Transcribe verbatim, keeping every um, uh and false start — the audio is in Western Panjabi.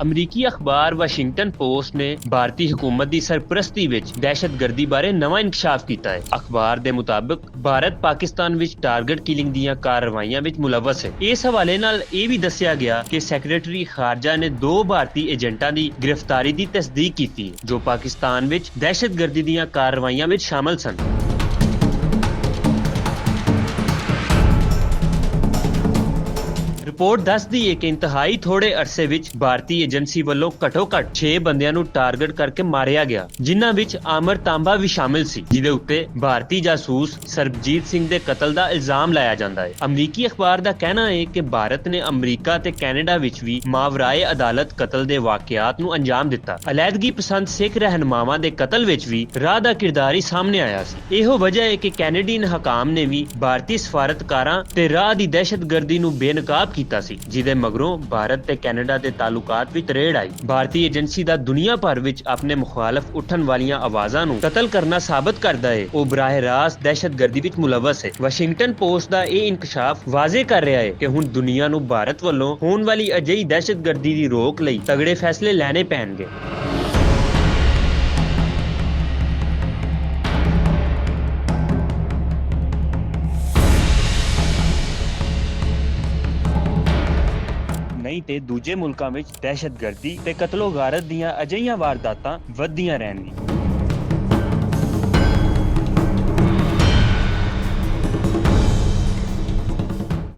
امریکی اخبار واشنگٹن پوسٹ نے بھارتی حکومت دی سرپرستی وچ دہشت گردی بارے نواں انکشاف کیتا ہے۔ اخبار دے مطابق، بھارت پاکستان وچ ٹارگٹ کلنگ دیاں کارروائیاں وچ ملوث ہے۔ اس حوالے نال اے وی دسیا گیا کہ سیکرٹری خارجہ نے دو بھارتی ایجنٹاں دی گرفتاری دی تصدیق کیتی ہے، جو پاکستان وچ دہشت گردی دیاں کارروائیاں وچ شامل سن۔ رپورٹ دس دی ہے کہ انتہائی تھوڑے عرصے وچ بھارتی ایجنسی ولوں گھٹو گھٹ چھ بندیاں نوں ٹارگٹ کر کے ماریا گیا، جنہاں وچ آمر تانبا وی شامل سی، جس دے اُتے بھارتی جاسوس سربجیت سنگھ دے قتل دا الزام لایا جاندا ہے۔ امریکی اخبار دا کہنا ہے کہ بھارت نے امریکہ تے کینیڈا وچ وی ماورائے عدالت قتل دے واقعات نوں انجام دتا۔ علیحدگی پسند سکھ رہنماواں دے قتل وچ وی راہ دا کردار ہی سامنے آیا سی۔ ایہو وجہ ہے کہ کینیڈین حکام نے وی بھارتی سفارتکاراں تے راہ دی دہشت گردی نوں بے نقاب کیتا سی، جس دے مگروں بھارت تے کینیڈا دے تعلقات وچ تریڑ آئی۔ بھارتی ایجنسی دا دنیا بھر وچ اپنے مخالف اٹھن والیاں آوازاں نوں قتل کرنا ثابت کردا ہے، او براہ راست دہشت گردی وچ ملوث ہے۔ واشنگٹن پوسٹ دا اے انکشاف واضح کر رہا ہے کہ ہن دنیا نوں بھارت ولوں ہون والی اجہی دہشت گردی دی روک لئی تگڑے فیصلے لینے پین گے۔ نہیں تے دوجے ملکاں وچ دہشت گردی تے قتل و غارت دیاں اجہیاں وارداتاں ودھدیاں رہنگیاں۔